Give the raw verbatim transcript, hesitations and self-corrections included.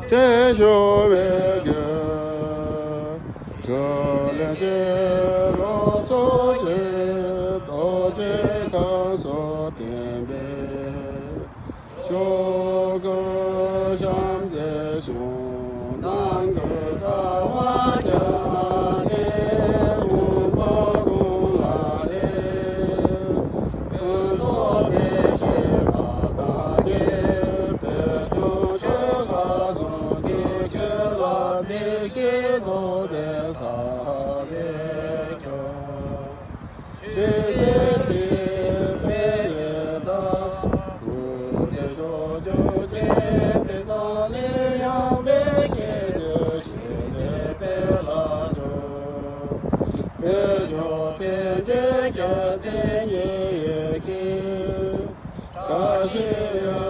དེ་ཤོར་བའི་རྒྱུ། ཕྲིན་ལས་ཀྱི་ལོ་ཚོགས་ཀྱི་རྡོ་རྗེ་ཁམས་སུ་བརྟན་པའི། ཕྱོགས་ཀུན་བྱམས་བརྩེ་ཞིང་ནང་ཁུལ་དགའ་བ་རྒྱ་ནས་མངོན་པར་དགོངས་ལ་རེ། ཀུན་རྫོབ་བདེ་གཤེགས་ལ་བདག་བསྐྱེད་པའི། བྱང་ཆུབ་ལ་སོགས་རྒྱུད་ཀྱི་ལམ་བདེ་གཤེགས་རྫོགས་པའི་ས་ལེ་ཁྱབ། ཆོས་ཀྱི་དཔལ་ཡེ་དག །ཀུན་ཏུ་ཕྱོགས་བཅུར་རྒྱས་པའི་ས་ལེ། ཡངས་པའི་ཤིང་རྟའི་ཞིང་དེར་སྤེལ་ལ་སྦྱོར། དཔལ་འབྱོར་ཕན་བདེའི་རྒྱལ་མཚན་ཉིད་ཡེ་ཤེས། བཀྲ་ཤིས་